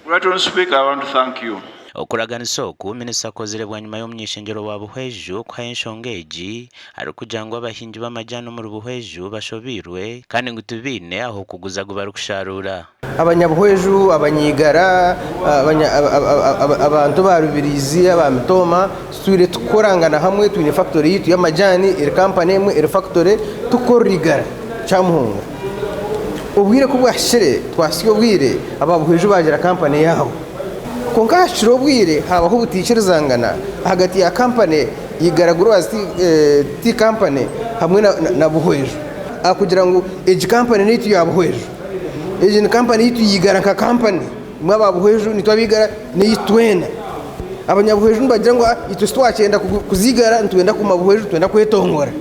Right Hon Speaker, I want to thank you. Okuraganisa oku, minisita akozire bwanyima y'omuny'eishengyero wa Buhweju kuhayo enshonga egi arikugira ngu abahingi b'amajaani omuri Buhweju bashobeirwe kandi ngu tibaine ah'okuguza agu barikusharuura. Abanyabuhweju, abanyaigara, abantu ba Rubirizi, aba Mitooma tutwire tukukorangana hamwe twine fakitori yaitu y'amajaani eri kampani emwe eri fakitori tukukorera igara Kyamuhunga. Obwire ku bwahikire twahitsya obwire aba Buhweju baagira kampani eyaabo. Kwonka hahikire obwire haabaho obutaikirizangana ahagati ya kampani Igara Growers Tea Company hamwe na Buhweju ahakugira ngu egi kampani n'eyaitu ya Buhweju. Egi ni kampani yaitu y'eigara nka kampani. Imwe aba Buhweju naitwe ab'eigara n'eyaitu twena. Abanyabuhweju nibagira ngu itwe titwakyenda kuza igara nitwenda kuguma Buhweju nitwenda kwetongora.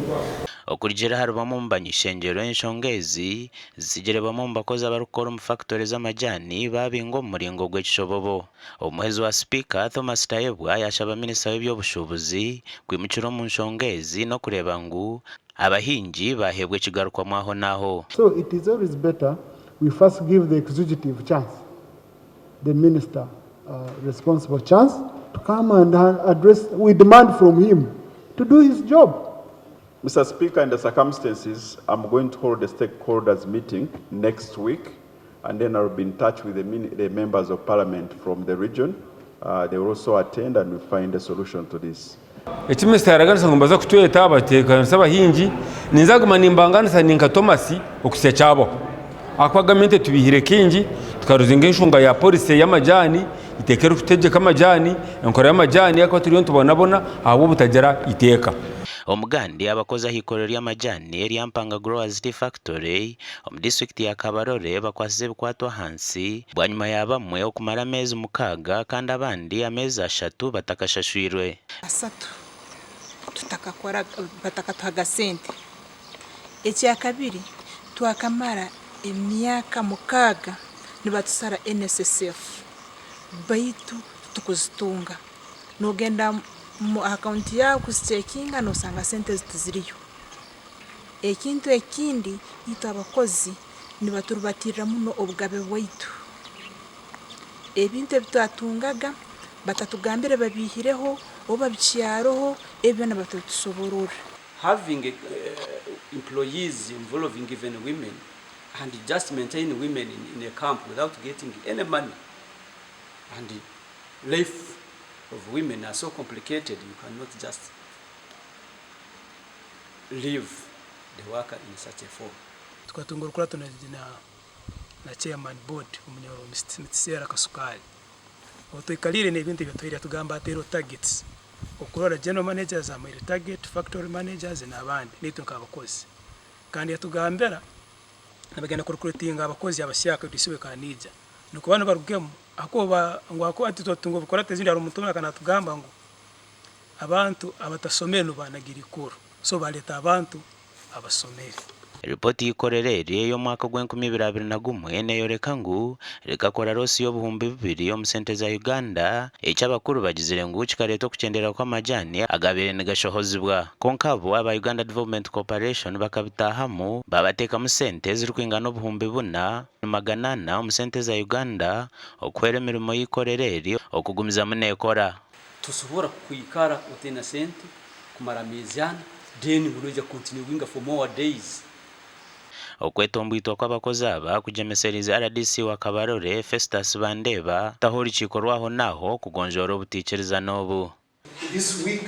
Okurugiirira ahari bamwe omu bany'ishengyero, enshonga ezi zitsigire bamwe omu bakozi abarikukora omu fakitore z'amajaani baabingwa omu muringo gw'ekishobobo. Omuhwezi wa Sipiika, Thomas Tayebwa yaashaba minisita w'eby'obushuubuzi kwimukira omu nshonga ezi n'okureeba ngu Abahingi baaheebwa ekigarukwamu ahonaaho. So it is always better we first give the executive chance, the minister responsible chance to come and address, we demand from him to do his job. Mister Speaker, in the circumstances, I'm going to hold a stakeholders meeting next week and then I'll be in touch with the, the members of parliament from the region. They will also attend and we find a solution to this. Eki minisita yaraganisa ngu nibaza kutweta bateekanise abahingi, ninza kuguma nimbangaanisa ni nka Tomasi okuhitsya kyabaho. Ahakuba gavumenti etubiihire kaingi, tukaruzinga enshonga ya polisi y'amajaani, eiteeka erikutegyeka amajaani, enkora y'amajaani ahakuba turiyo nitubonabona ahabw'obutagira iteeka. Omugandi abakozi aha ikorero ry'amajaani erya Mpanga Growers Tea Factory omu disiturikiti ya Kabarole bakwasize ebikwato ahansi bwanyima ya bamwe okumara ameezi mukaaga kandi abandi ameezi ashatu batakashashwirwe. Asatu batakatuhaga sente. Ekyakabiri twakamara emyaka mukaaga nibatusara NSSF baitu titukuzitunga. Nogenda mu akawunti yaawe kuzicekinga nosanga sente tiziriyo. Ekintu ekindi itwe abakozi nibaturubatirira muno obugabe bwaitu. Ebintu ebi twatungaga batatugambire babiihireho oba bikyaroho ebi byona batabitusobororra. Having employees involving even women and just maintain women in a camp without getting any money and life of women are so complicated you cannot just leave the worker in such a form. Tukatunga orukurato na chairman board omunyoro Mitsera Kasukari. Obu twikaliire n'ebintu ebi yatuhaire yatugamba ateereho targets okurora general managers amuhaire target, factory managers n'abandi naitwe nk'abakozi. Kandi yatugambira nibagenda ku recruitinga abakozi abahyaka DC obu ekaba neija nukwo banu barugemu ahakuba ngu ahakuba hati twatunga obukurato ezindi hariho omuntu omwe akaba natugamba ngu Abantu abatasomere nibo banagira ikuru, so baleeta abantu abasomere. Ripooti y'eikorero eri ey'omwaka ogw'enkumi ibiri abiri na gumwe neeyoreka ngu rikakora loosi y'obuhumbi bubiri omu sente za Uganda, eki abakuru bagizire ngu kikareeta okukyendera kw'amajaani agaabaire nigashohozibwa. Kwonka bo aba Uganda Development Corporation bakabitaahamu baabateekamu sente ezirikwingana obuhumbi buna magana ana omu sente za Uganda okuhwera emirimo y'eikorero eri okugumizamu neekora. Tosobora kwikara otaine sente kumara ameezi ana then ngu noija continuinga for more days. Okwetomboitwa kw'abakozi aba kugyemeseriize rdc wa Kabarole, Festus Bandeeba kutaho orukiiko rw'aho n'aho kugonjoora obutaikirizana obu. This week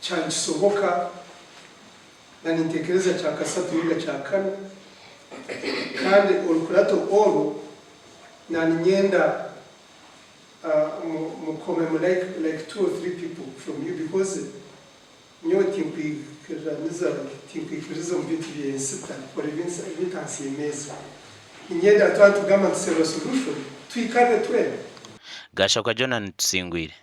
kyankisoboka na nintekereza kyakasatu ninga kyakana kandi orukurato oru naninyenda Mukomemu like like two or three people from you because nyowe tinkwikiraniza tinkwikiririza omu bintu by'ensita nkora ebintu ahansi y'emeeza. Niinyenda twaba nitugamba nituserura solution twikarre twena. Gashakwa Jonan Tusingwire.